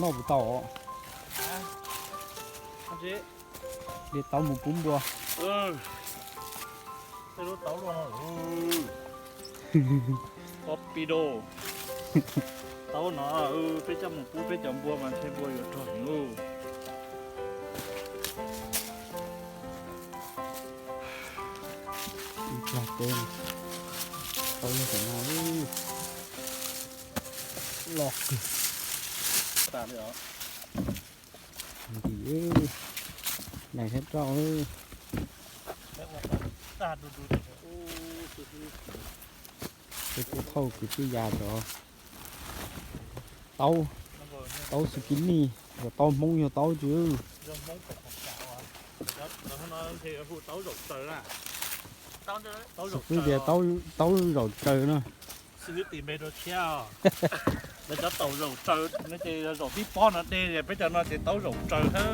Puas tau? De taub mus pub npua. Lub taub luaj no. Pob pib do. Taub no peb coj mus pub peb cov npua mas ntshe npua yuav rog heev lauj. Ib plag teb, taub luaj tam no, loj kawg. Ntim, nais thiab roj. Peb kuj thauj kwv tij ya cov taub, taub zucchini, yog taub Hmoob yog taub tsis. Xws li tias taub zaum tsaws no. Lawv cov taum zaum tsaws no ces zaum tib pob no de, peb cov no ces taub zaum tsaws hab.